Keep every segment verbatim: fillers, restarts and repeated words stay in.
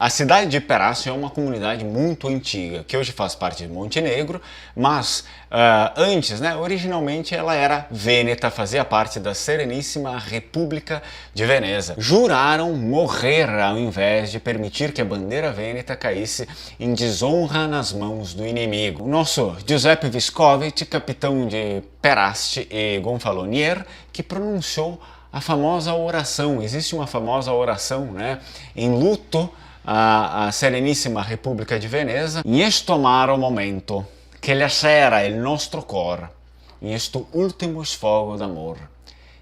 A cidade de Perassi é uma comunidade muito antiga, que hoje faz parte de Montenegro, mas, ah, antes, né, originalmente ela era vêneta, fazia parte da Sereníssima República de Veneza. Juraram morrer ao invés de permitir que a bandeira vêneta caísse em desonra nas mãos do inimigo. O nosso Giuseppe Viscovit, capitão de Perassi e Gonfalonier, que pronunciou a famosa oração. Existe uma famosa oração, né, em luto à, à Sereníssima República de Veneza. In esto amaro momento, che lacera el nostro cor, in esto ultimo sfogo d'amor,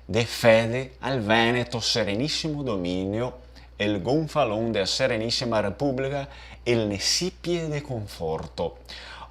de fede al Veneto serenissimo dominio, el gonfalon de la Serenissima Republica, el ne sipie de conforto.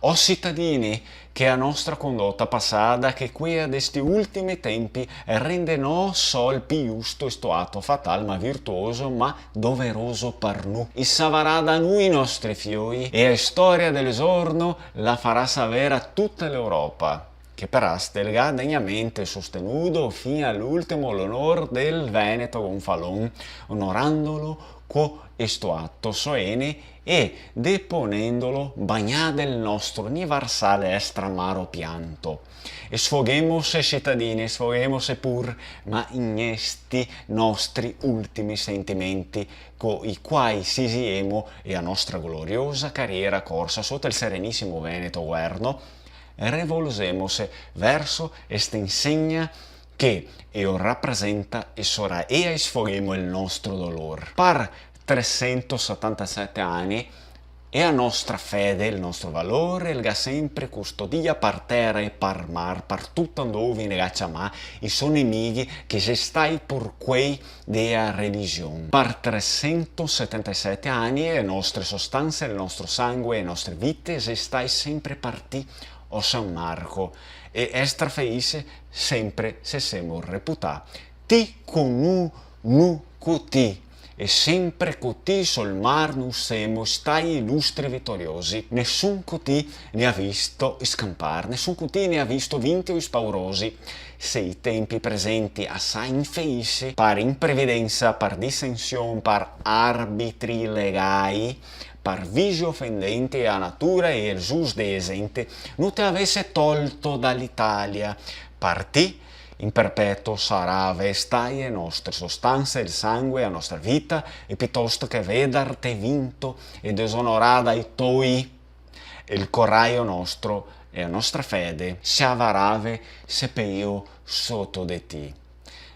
O citadini, che a nostra condota pasada, che quea de sti ultimi tempi, rende no sol pi justo sto ato fatal, ma virtuoso, ma doveroso par nu. I savarà da nu i nostri fioi, e a storia del giorno la farà saver a tuta l'Europa che Perassi el ga degnamente sostenudo fin a l'ultimo l'onor del Veneto gonfalon, onorandolo co sto ato soene e deponendolo bagnà del nostro universale estramaro pianto. E sfoghemose, citadini, sfoghemose pur, ma in esti nostri ultimi sentimenti, co i quai sisiemo e a nostra gloriosa cariera corsa soto el serenissimo Veneto guerno, revolzemose verso esta insegna che eo rapresenta e sora ea sfoghemo el nostro dolor. Par tresentosetantasete ani, e a nostra fede, el nostro valor, el ga sempre custodia par tera e par mar, par tuto ndove ne ga ciamà i so nemighi che xe stai pur quei dea religion. Par tresentosetantasete ani e nostre sostanse, el nostro sangue, e nostre vite xe stai sempre par ti, o San Marco, e estra feise sempre se semo reputà. Ti co nu, nu co ti, e sempre co ti sol mar nu semo stai ilustri vitoriosi. Nesun co ti ne ga visto scampar, nesun co ti ne ga visto vinti o spaurosi. Se i tempi presenti a sa infeisi, par imprevidensa, par disension, par arbitri legai, par visi ofendenti a natura e el jus de zente, nu te avese tolto da l'Italia, par ti in perpeto sarave staie nostre sostanse, el sangue, a nostra vita, e pitosto che vedarte vinto e desonorà dai toi, el corajo nostro e a nostra fede se avarave sepeio soto de ti.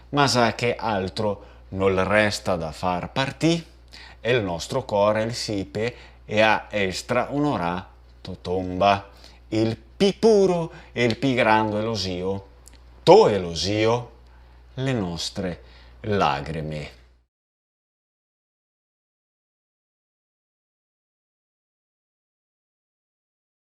Ma za che altro nol resta da far par ti, el nostro core el sipe e a estra onorà to tomba, el pi puro e el pi grando elogio, to elogio, le nostre lagrime.